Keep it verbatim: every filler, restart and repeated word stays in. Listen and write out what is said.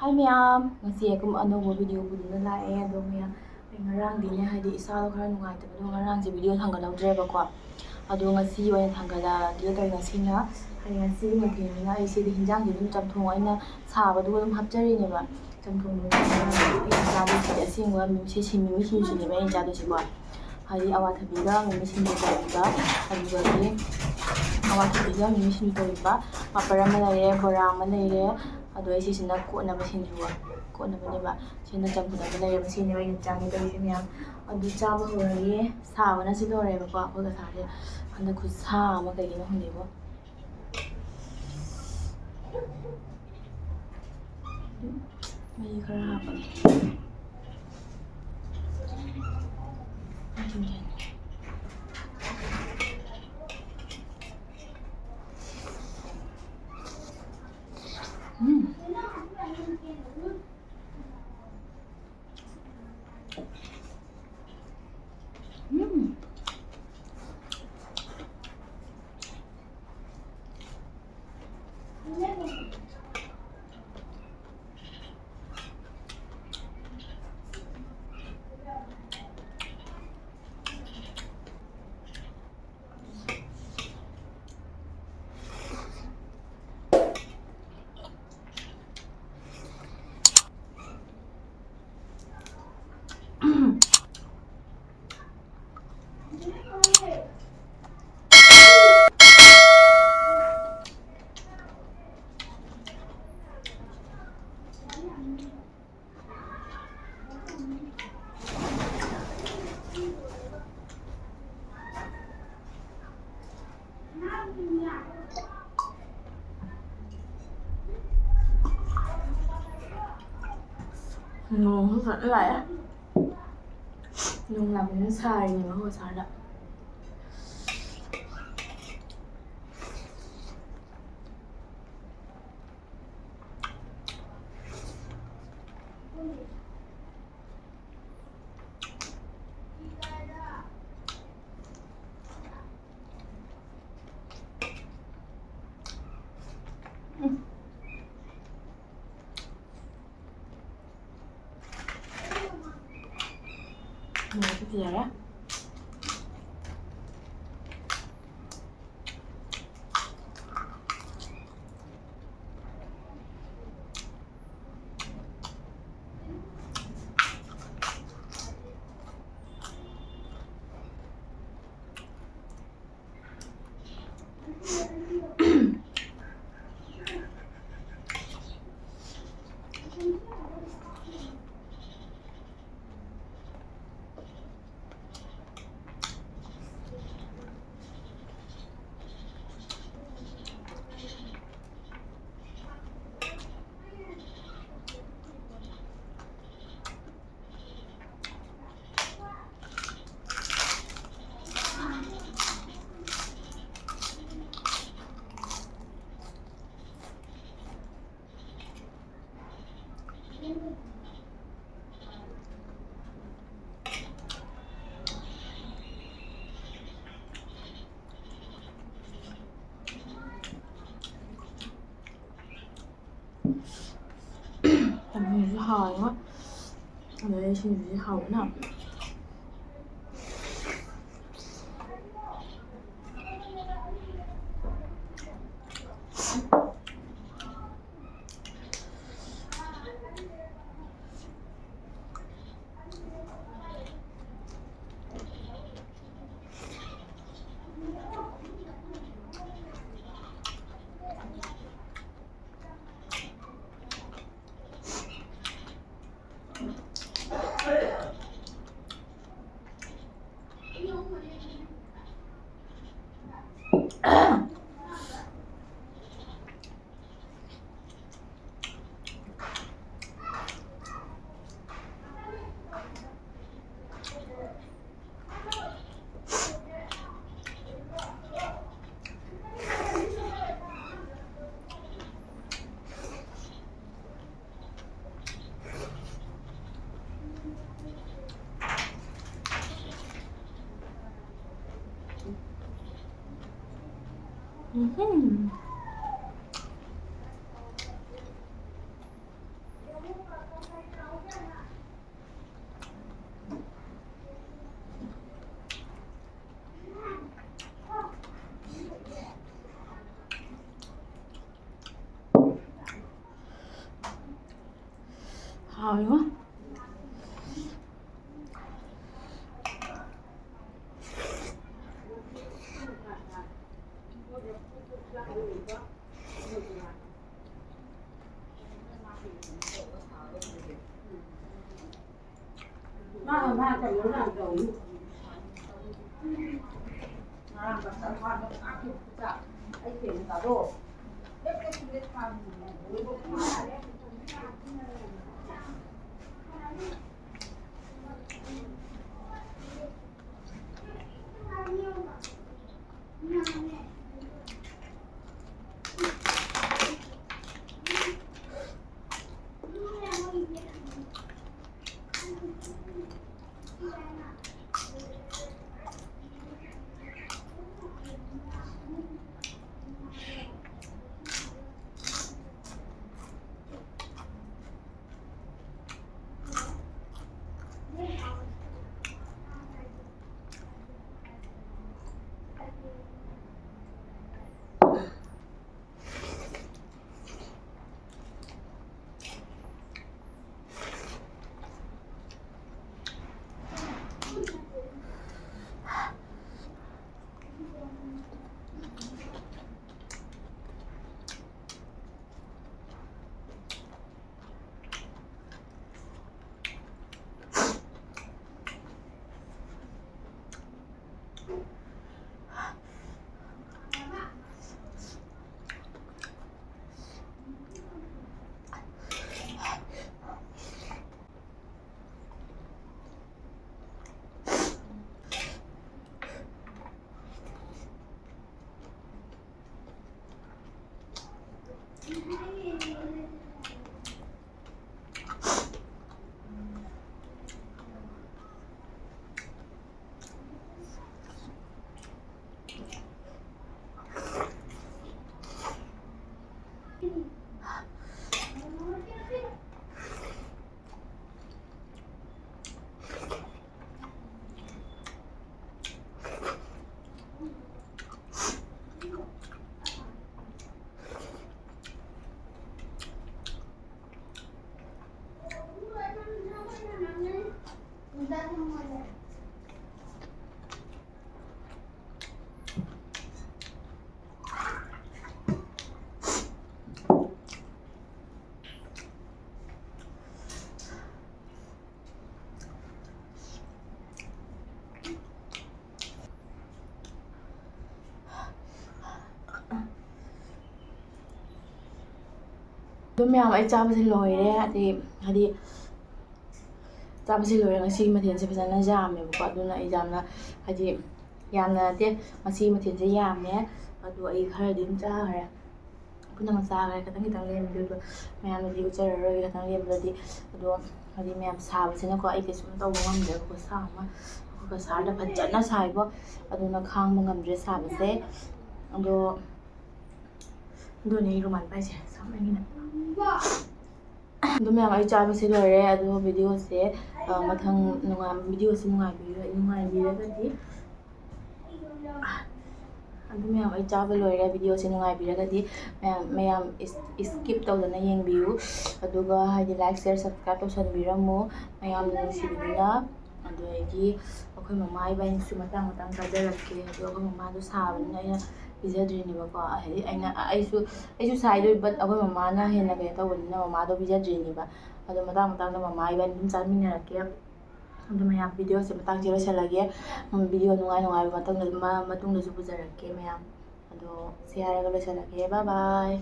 ꯍꯥꯏ ꯃꯌꯥꯝ, ꯉꯁꯤ ꯑꯗꯨꯝ ꯑꯅꯧꯕ ꯚꯤꯗꯤꯑꯣ ꯄꯨꯗꯨꯅ ꯂꯥꯛꯑꯦ꯫ ꯑꯗꯣ ꯃꯌꯥꯝ, ꯑꯩ ꯉꯔꯥꯡꯗꯤꯅꯦ, ꯍꯥꯏꯗꯤ ꯏꯁꯥꯗꯣ ꯈꯔ ꯅꯨꯡꯉꯥꯏꯇꯕꯗꯣ ꯉꯔꯥꯡꯁꯦ ꯚꯤꯗꯤꯑꯣ ꯊꯥꯡꯒꯠꯍꯧꯗ꯭ꯔꯦꯕꯀꯣ꯫ ꯑꯗꯣ ꯉꯁꯤ ꯑꯣꯏꯅ ꯊꯥꯡꯒꯠꯂꯛꯑꯒꯦ ꯇꯧꯔꯤ ꯉꯁꯤꯅ꯫ ꯍꯥꯏꯗꯤ ꯉꯁꯤꯒꯤ ꯃꯊꯦꯜꯅꯤꯅ ꯑꯩꯁꯤꯗꯤ ꯍꯤꯟꯖꯥꯡꯁꯦ ꯑꯗꯨꯝ ꯆꯝꯊꯣꯡ ꯑꯣꯏꯅ ꯁꯥꯕꯗꯨꯒ ꯑꯗꯨꯝ ꯍꯥꯞꯆꯔꯤꯅꯦꯕ꯫ ꯆꯝꯊꯣꯡꯗꯣ ꯑꯩꯅ ꯆꯥꯗꯣꯏꯁꯤꯗꯤ ꯑꯁꯦꯡꯕ ꯃꯤꯃꯤ, ꯁꯤ ꯃꯤꯃꯤ ꯁꯤꯡꯖꯨꯁꯤꯅꯦꯕ ꯑꯩꯅ ꯆꯥꯗꯣꯏꯁꯤꯀꯣ꯫ ꯍꯥꯏꯗꯤ ꯑꯋꯥꯊꯕꯤꯒ ꯃꯤꯃꯤ ꯁꯤꯡꯖꯨ ꯇꯧꯕꯤꯕ, ꯑꯗꯨꯗꯒꯤ ꯑꯋꯥꯊꯕꯤꯒ ꯃꯤꯃꯤ ꯁꯤꯡꯖꯨ ꯇꯧꯕꯤꯕ, ꯄꯥꯄꯔ ꯑꯃ ꯂꯩꯔꯦ, ꯕꯣꯔꯥ ꯑꯃ ꯂꯩꯔꯦ꯫ ꯑꯗꯣ ꯑꯩ ꯁꯤꯁꯤꯅ ꯀꯣꯠꯅꯕ ꯁꯤꯡꯖꯨ, ꯀꯣꯠꯅꯕꯅꯦꯕ꯫ ꯁꯤꯅ ꯆꯝꯐꯨꯠ ꯑꯃ ꯂꯩꯔꯦ, ꯁꯤꯅꯦꯕ ꯑꯩꯅ ꯆꯥꯒꯦ ꯇꯧꯔꯤꯁꯦ ꯃꯌꯥꯝ꯫ ꯑꯗꯨ ꯆꯥꯕ ꯍꯧꯔꯒꯦ꯫ ꯁꯥꯕꯅꯁꯨ ꯂꯣꯏꯔꯦꯕꯀꯣ ꯑꯩꯈꯣꯏ ꯀꯁꯥꯁꯦ꯫ ꯍꯟꯗꯛ ꯈꯨꯠꯁꯥ ꯑꯃ ꯀꯩꯒꯤꯅꯣ ꯈꯪꯗꯦꯕꯣ꯫ ꯃꯍꯤ ꯈꯔ ꯍꯥꯞꯄꯒꯦ꯫ ꯎꯝ꯫ ꯎꯝ꯫ ꯅꯣꯡꯁꯨ ꯐꯖꯅ ꯂꯥꯛꯑꯦ꯫ ꯅꯣꯡ ꯂꯥꯛꯄꯅꯤꯅ ꯁꯥꯔꯤꯅꯦꯕ ꯍꯣꯁꯥꯔꯗ꯫ ꯌꯥꯔꯦ꯫ ꯇꯃꯤꯁꯨ ꯍꯥꯎꯋꯦ꯫ ꯑꯗꯩ ꯁꯤꯡꯖꯨꯁꯤ ꯍꯥꯎꯕꯅ꯫ ꯎꯝꯍꯨꯝ꯫ ꯍꯥꯎꯋꯤꯉꯣ꯫ ꯃꯥ ꯃꯥ ꯀꯩꯅꯣ ꯌꯥꯝ ꯇꯧꯏ꯫ ꯉꯔꯥꯡ ꯉꯁꯥꯏ ꯃꯥꯗꯣ ꯉꯥꯡꯈꯤꯕꯗꯨꯗ ꯑꯩ ꯀꯩꯅꯣ ꯇꯥꯗꯣ꯫ ꯑꯗꯨ ꯃꯌꯥꯝ, ꯑꯩ ꯆꯥꯕꯁꯦ ꯂꯣꯏꯔꯦ꯫ ꯍꯥꯏꯗꯤ, ꯍꯥꯏꯗꯤ ꯆꯥꯕꯁꯦ ꯂꯣꯏꯔꯦ꯫ ꯉꯁꯤꯒꯤ ꯃꯊꯦꯜꯁꯦ ꯐꯖꯅ ꯌꯥꯝꯃꯦꯕꯀꯣ꯫ ꯑꯗꯨꯅ ꯑꯩ ꯌꯥꯝꯅ, ꯍꯥꯏꯗꯤ, ꯌꯥꯝꯅ ꯅꯠꯇꯦ, ꯉꯁꯤꯒꯤ ꯃꯊꯦꯜꯁꯦ ꯌꯥꯝꯃꯦ꯫ ꯑꯗꯣ ꯑꯩ ꯈꯔꯗꯤ ꯑꯗꯨꯝ ꯆꯥꯈ꯭ꯔꯦ꯫ ꯄꯨꯝꯅꯃꯛ ꯆꯥꯈ꯭ꯔꯦ꯫ ꯈꯤꯇꯪ ꯈꯤꯇꯪ ꯂꯦꯝꯃꯦ꯫ ꯑꯗꯨꯒ ꯃꯌꯥꯝꯗꯗꯤ ꯎꯠꯆꯔꯔꯣꯏꯒꯦ, ꯈꯤꯇꯪ ꯂꯦꯝꯕꯗꯗꯤ꯫ ꯑꯗꯣ ꯍꯥꯏꯗꯤ ꯃꯌꯥꯝ ꯁꯥꯕꯁꯤꯅꯀꯣ, ꯑꯩ ꯀꯩꯁꯨꯝ ꯇꯧꯕ ꯉꯝꯗ꯭ꯔꯦꯕꯀꯣ꯫ ꯈꯨꯠꯁꯥ ꯑꯃ, ꯑꯩꯈꯣꯏ ꯀꯁꯥꯔꯗ ꯐꯖꯅ ꯁꯥꯏꯕꯣ꯫ ꯑꯗꯨꯅ ꯈꯥꯡꯕ ꯉꯝꯗ꯭ꯔꯦ ꯁꯥꯕꯁꯦ꯫ ꯑꯗꯣ, ꯑꯗꯨꯅꯦ ꯑꯩ ꯔꯨꯃꯥꯜ ꯄꯥꯏꯁꯦ ꯁꯥꯃꯟꯒꯤꯅ꯫ ꯑꯗꯨ ꯃꯌꯥꯝ, ꯑꯩ ꯆꯥꯕꯁꯦ ꯂꯣꯏꯔꯦ꯫ ꯑꯗꯣ videoꯁꯦ, ꯑ, ꯃꯊꯪ ꯅꯨꯡꯉꯥꯏ-, videoꯁꯦ ꯅꯨꯡꯉꯥꯏꯕꯤꯔ-, ꯅꯨꯡꯉꯥꯏꯕꯤꯔꯒꯗꯤ, ꯑꯗꯨ ꯃꯌꯥꯝ, ꯑꯩ ꯆꯥꯕ ꯂꯣꯏꯔꯦ꯫ Videoꯁꯦ ꯅꯨꯡꯉꯥꯏꯕꯤꯔꯒꯗꯤ ꯃꯌꯥꯝ, ꯃꯌꯥꯝ is-, skip ꯇꯧꯗꯅ ꯌꯦꯡꯕꯤꯌꯨ꯫ ꯑꯗꯨꯒ ꯍꯥꯏꯗꯤ like, share, subscribe ꯇꯧꯁꯟꯕꯤꯔꯝꯃꯨ ꯃꯌꯥꯝꯅ ꯅꯨꯡꯁꯤꯕꯤꯗꯨꯅ꯫ ꯑꯗꯨꯗꯒꯤ ꯑꯩꯈꯣꯏ ꯃꯃꯥ ꯏꯕꯥꯅꯤꯁꯨ ꯃꯇꯥꯡ ꯃꯇꯥꯡ ꯆꯥꯖꯔꯛꯀꯦ꯫ ꯑꯗꯣ ꯑꯩꯈꯣꯏ ꯃꯃꯥꯗꯣ ꯁꯥꯕꯅꯤꯅ ꯑꯩꯅ ꯄꯤꯖꯗ꯭ꯔꯤꯅꯦꯕꯀꯣ꯫ ꯍꯥꯏꯗꯤ ꯑꯩꯅ, ꯑꯩꯁꯨ, ꯑꯩꯁꯨ ꯁꯥꯏꯗꯣꯏ, but ꯑꯩꯈꯣꯏ ꯃꯃꯥꯅ ꯍꯦꯟꯅ ꯀꯩꯅꯣ ꯇꯧꯕꯅꯤꯅ ꯃꯃꯥꯗꯣ ꯄꯤꯖꯗ꯭ꯔꯤꯅꯦꯕ꯫ ꯑꯗꯣ ꯃꯇꯥꯡ ꯃꯇꯥꯡꯗ ꯃꯃꯥ ꯏꯕꯥꯅꯤ ꯑꯗꯨꯝ ꯆꯥꯃꯤꯟꯅꯔꯛꯀꯦ꯫ ꯑꯗꯣ ꯃꯌꯥꯝ, videoꯁꯦ ꯃꯇꯥꯡꯁꯦ ꯂꯣꯏꯁꯤꯜꯂꯒꯦ꯫ ꯎꯝ, video ꯅꯨꯡꯉꯥꯏ ꯅꯨꯡꯉꯥꯏꯕ ꯃꯇꯨꯡꯗ, ꯃ-, ꯃꯇꯨꯡꯗꯁꯨ ꯄꯨꯖꯔꯛꯀꯦ ꯃꯌꯥꯝ꯫ ꯑꯗꯣ ꯁꯤ ꯍꯥꯏꯔꯒ ꯂꯣꯏꯁꯤꯜꯂꯒꯦ꯫ Bye bye꯫